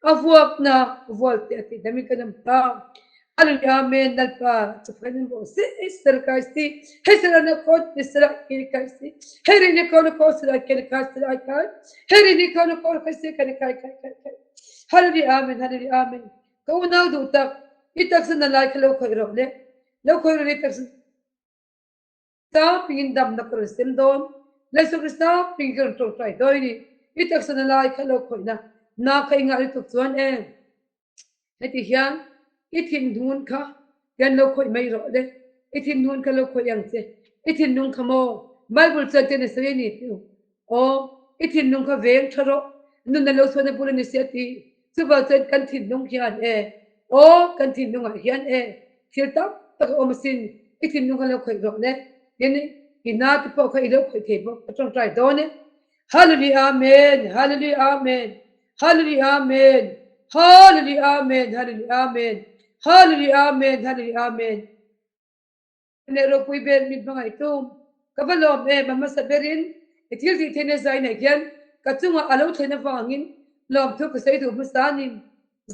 A vuakna vualte tih damin kan awm ta. Hallelujah Amen Lalpa chu fakin awm rawh se. Sir kai si hei sir ana ko ni sir ke kai si hei ri ni ko ni ko sir ke kai sir ai kai hei ri ni ko ni ko kai si kai kai kai kai. Hallelujah Amen Hallelujah Amen. Ka unau duh tak, i taksa na lai kha lo khawih rawh le. Lo khawih rawh le i taksa tlangping in damnak ka rawn sem dawn. Laisawk ri sangping in ka rawn tawngtai dawi ni. I taksa na lai kha lo khawih na na kha i ngah lutuk chuan e. Heti hian i thinhnun kha hian lo khawih mai rawh le. I thinhnun kha lo khawih ang che. I thinlung kha maw Bible chuan ten a sawi a ni tih u. Aw, i thinlung kha veng tha rawh, nun a lo chhuahna bul a ni si a ti. Chuvang chuan kan thinlung hian e, aw, kan thinlungah hian e, thil tam tak a awm asin, i thinlung kha lo khawih rawh le, tin i na te pawh kha i lo khawih thei bawk, ka tawngtai dawn e. Hallelujah Amen, Hallelujah Amen, Hallelujah Amen, Hallelujah Amen, Hallelujah Amen, Hallelujah Amen, Hallelujah Amen. Leh ropui ber min hmangaihtu ka va lawm em a hmasa berin i thil tih theihna zainah hian ka chungah a lo thlen avangin lawmthu ka sawi duh hmasa a ni.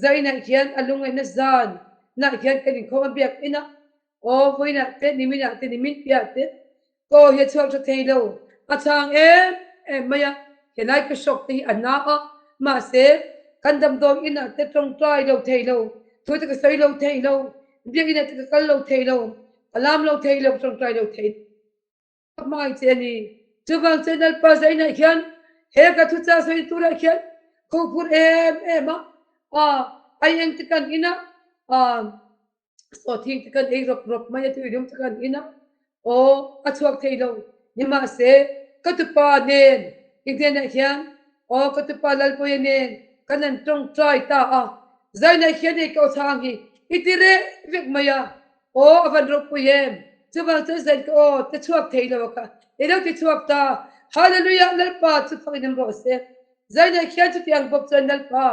Zainah hian a lungngaihna zan nah hian kan inkhawm a biak in a, aw vawiinah te niminah te nimin piah te ka aw hi a chhuak tha thei lo a chhang em em mai a, helai ka hrawk te hi a na a mahse kan damdawi inah te tawngtai lo thei lo thu te ka sawi lo thei lo Biakinn ah te ka kal lo thei lo, ka lam lo thei lo, ka tawngtai lo thei lo. Ka hmangaih che a ni. Chuvang chuan Lalpa zainah hian he ka thuchah sawi turah hian kho phur em em a, ah ai eng te kan in a, ah sawhthing te kan ei rawp rawp mai a, tuilum te kan in a, aw a chhuak thei lo. Nimahse ka tupa nen i hnenah hian Aw ka tupa Lalpuia nen kan han tawngtai ta a, Zainah hian hei ka aw chhang hi i ti reh vek mai a, aw a van ropui em, chuvang chuan Zain ka aw ti chhuak thei lo a kha i lo ti chhuak ta, Hallelujah Lalpa chu fak in awm rawh se, Zainah hian chuti ang bawk chuan Lalpa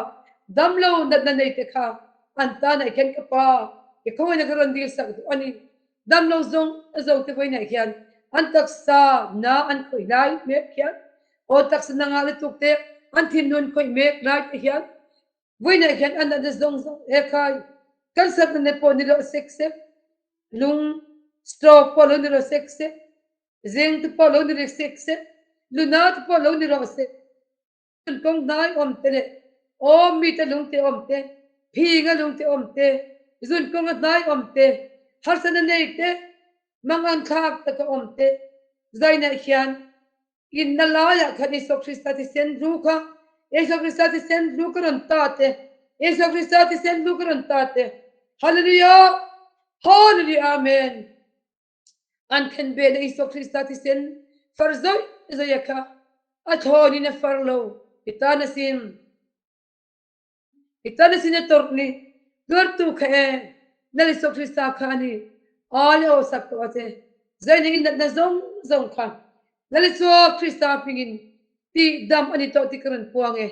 damlo natna nei te kha an tanah hian ka pa i khawngaihna ka rawn dil sak duh a ni. Damlo zawng zo te vawiinah hian an taksa na an khawih lai mek hian aw taksa na ngah lutuk te an thinlun khawih mek lai te hian vawiinah hian an natna zawng zawng he khai cancer na ne pawh ni lo sek sek lung stroke pawh lo ni rawh sek sek zeng te pawh lo ni rih sek sek luna te pawh lo ni rawh sek. An kawng hnai awm te leh aw mite lungte awm te, phinga lungte awm te, zun kawnga hnai awm te, harsatna nei te, mangan thlak taka awm te, zainah hian inna laiah khan Isua Krista thisen hlu kha, Isua Krista thisen hlu ka rawn ta te, Isua Krista thisen hlu ka rawn ta te, Hallelujah! Hallelujah! Amen! An then ve le Isua Krista thisen far zawih zawih a kha a thlawn in a far lo i tan a sin i tan a sin a tawrh ni tuartu kha e Lal Isua Krista kha a ni ai a aw sak tawh a che zaina in natna zawng zawng kha Lal Isua Krista hmingin tih dam a ni tawh tih ka rawn puang e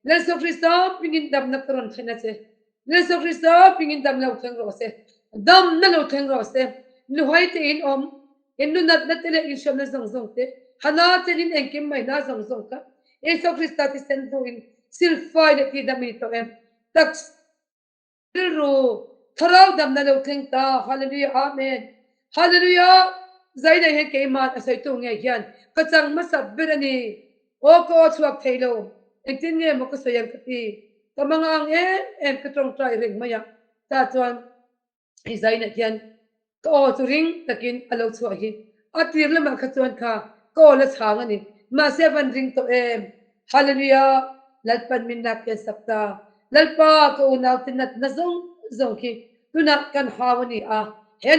Lal Isua Krista hmingin damna ka rawn thlen a che Jesuh Krista hmingin dam lo thleng rawh se. Damna lo thleng rawh se. Luhai te in awm, in nunatna te leh in hriamna zawng zawng te, hana chen in engkim mai hna zawng zawng kha Jesuh Krista thisen hnuin silfai leh tihdam i ni tawh em? Taksa, rilru, thlarau damna lo thleng ta. Hallelujah Amen. Hallelujah. Zainei hian keiman a sawitu ngei hian ka chang hmasa ber a ni. Aw ka aw chhuak thei lo, engtin nge maw ka sawi ang ka ti, ka manga ang em em ka tawngtai reng mai a, tah chuan hei zainah hian ka aw chu ring takin a lo chhuah hi, a tir lamah kha chuan kha ka aw la chhang a ni, mahse a van ring tawh em, Hallelujah, Lalpan min lak kian sak ta. Lalpa ka unaute natna zawng zawng khi tunah kan hau a ni a, he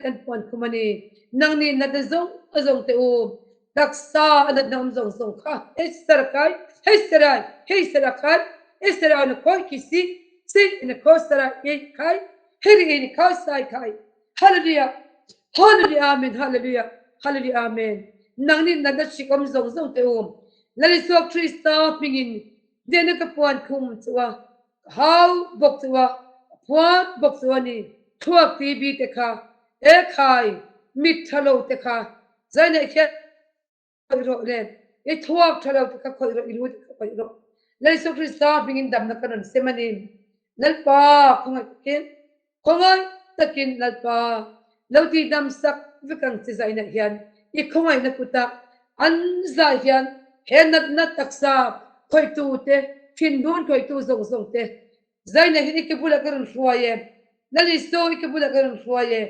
kan puan khum a ni. Nangni natna zawng zawng teh u, taksa a natna awm zawng zawng kha hei sarakai, hei sarai, hei sarakai, hei sarai na khawi khi si, si na khaw sarai ei khai, hei ri ei na khaw sai khai. Hallelujah! Hallelujah Amen! Hallelujah! Hallelujah Amen! Nangni natna hrik awm zawng zawng teh u, Lal Isua Krista hmingin hnehna ka puan khum chu a, ka hau bawk chu a, ka phuat bawk chu a ni. Thluak TB te kha, e khai, mit tha lo te kha, zainah hian khawih rawh le, i thluak tha lo te kha khawih rawh, i lu te kha khawih rawh. Lal Isua Krista hmingin damna ka rawn sem a ni. Lalpa khawngaih takin, khawngaih takin Lalpa lo tihdam sak vek ang che zainah hian i khawngaihna kutah an zah hian he natna taksa khawihtu te, thinlun khawihtu zawng zawng te zainah hian i ke bulah ka rawn hruai e, Lal Isu i ke bulah ka rawn hruai e,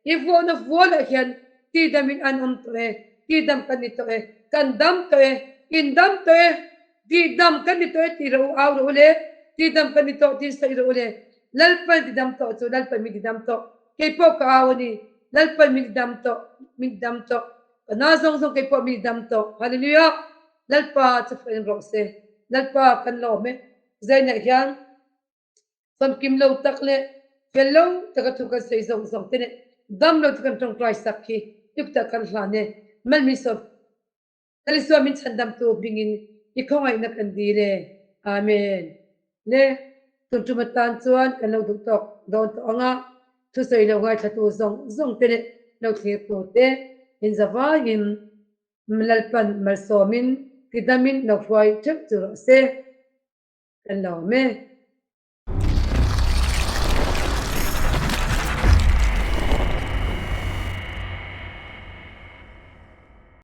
i vuahna vualah hian tihdamin an awm tawh e, tihdam kan ni tawh e, kan dam tawh e, in dam tawh e, tihdam kan ni tawh e tih rawh u, au rawh u le, tihdam kan ni tawh tiin sawi rawh u le, Lalpan tidam tawh chu Lalpan min tidam tawh, keipawh ka au a ni, Lalpan min tidam tawh, min tidam tawh, ka na zawng zawng keipawh min tidam tawh, Hallelujah! Lalpa chu fain rawh se, Lalpa kan lawm e, zainah hian. Famkim lo tak leh fel lo taka thu kan sawi zawng zawng te leh dam lo te kan tawngtai sak hi tuk tak kan hlan e. Malmisawm Lalisua min chhandamtu hmingin i khawngaihna kan dil e. Amen. Le tun tum atan chuan kan lo duh tawk dawn tawh ang a, thusawi lo ngaithlatu zawng zawng te leh lo thlirtu te inzavaiin Lalpan malsawmin tidamin lo hruai theuh chu rawh se. Kan lawm e.